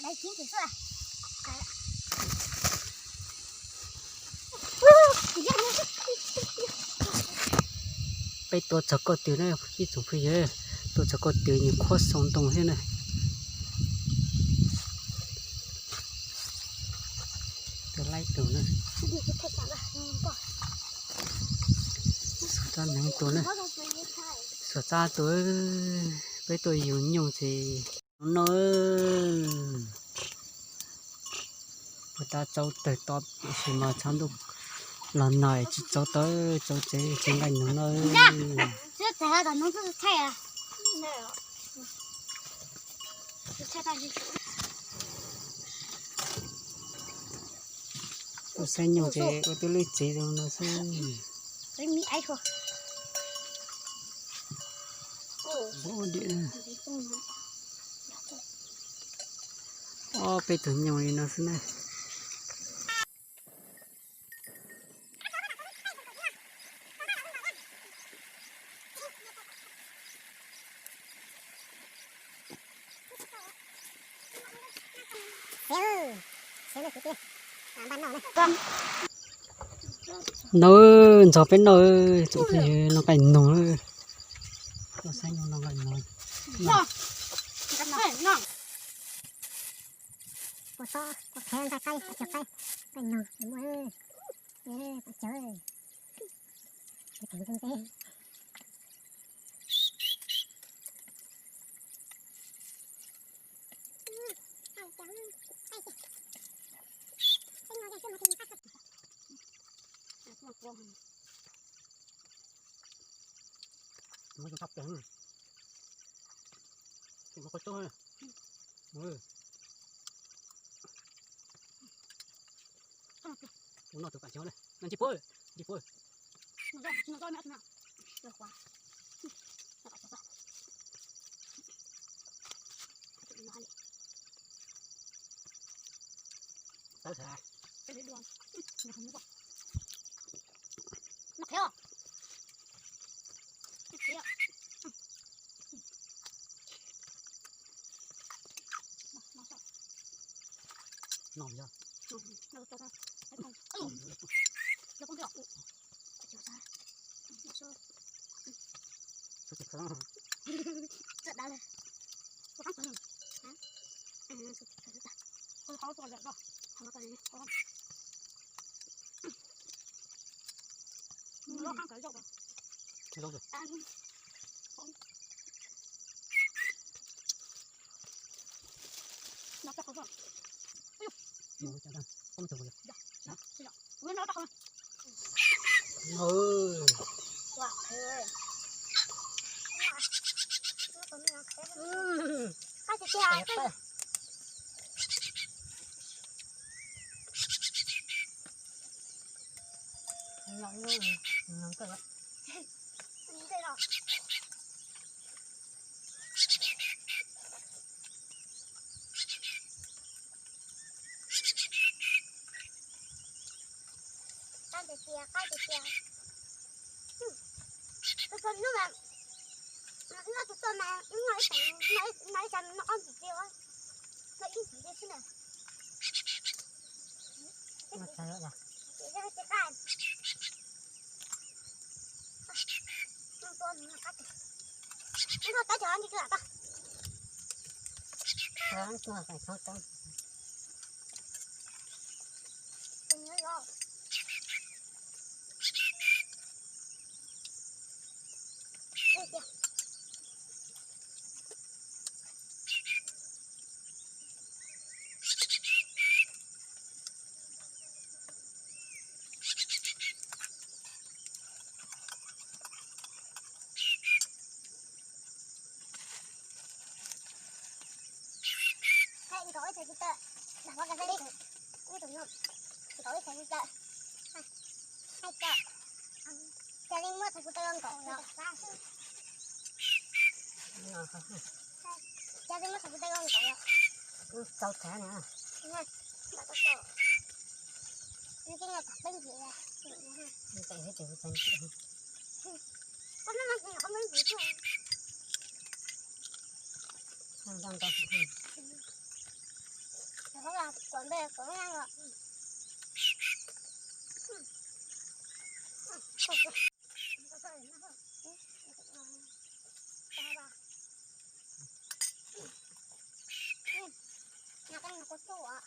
Peb tua txog kauj twm na, ib tsoom phooj ywg, tua txog kauj twm nws khuab xoo ntoo thiab na. Tua laib tus na. Xuas txab neeg tus na. Xuas txab tus, peb tuaj yug nyooj ces no. Puag ta tsaus tawg to, tab sis mas tshav ntuj los nag tsis tsaus tawv, tsaus tsev tsis nqaij noog no. Ua saib nyooj ces ua tib lub tsev zoo no xwb. Ob peb tug nyooj li no xwb na. No, ntxog peb noj, tsoom phooj ywg, noj nqaij noog. Noj nqaij noog. Ua txhob ua qhev nqaij qaib, cog qaib, nqaij noog muaj, pab cawv. Tus no tus kam cog ne, no ntsej puab, ntsej puab. Tawb tag. No yog. Qab tiag tiag, qab tiag tiag. Tus tus hnub mas, hnub tus tuaj mas noj ib teev, noj ib, noj ib xyoo noj ob ntsis li, noj ib ntsis li xwb na. Ces yog tsis qab. Noj tua nws qab tiag. Noj tab cov ntsis kawg lam tau. Nkaum ib txhais kuv taw, nkaum ib txhais kuv taw, hais tias, Cas li muab txhais kuv taw nkaum no. Cas li muab txhais kuv taw nkaum no. Tau txhais na. Nws tij nyaj tham peeb ntsis. Koj no no tsis yog qhov peeb ntsis thiab. Ntau ntau. Kuv npe kuv nyob los. Nyob kuv tus os.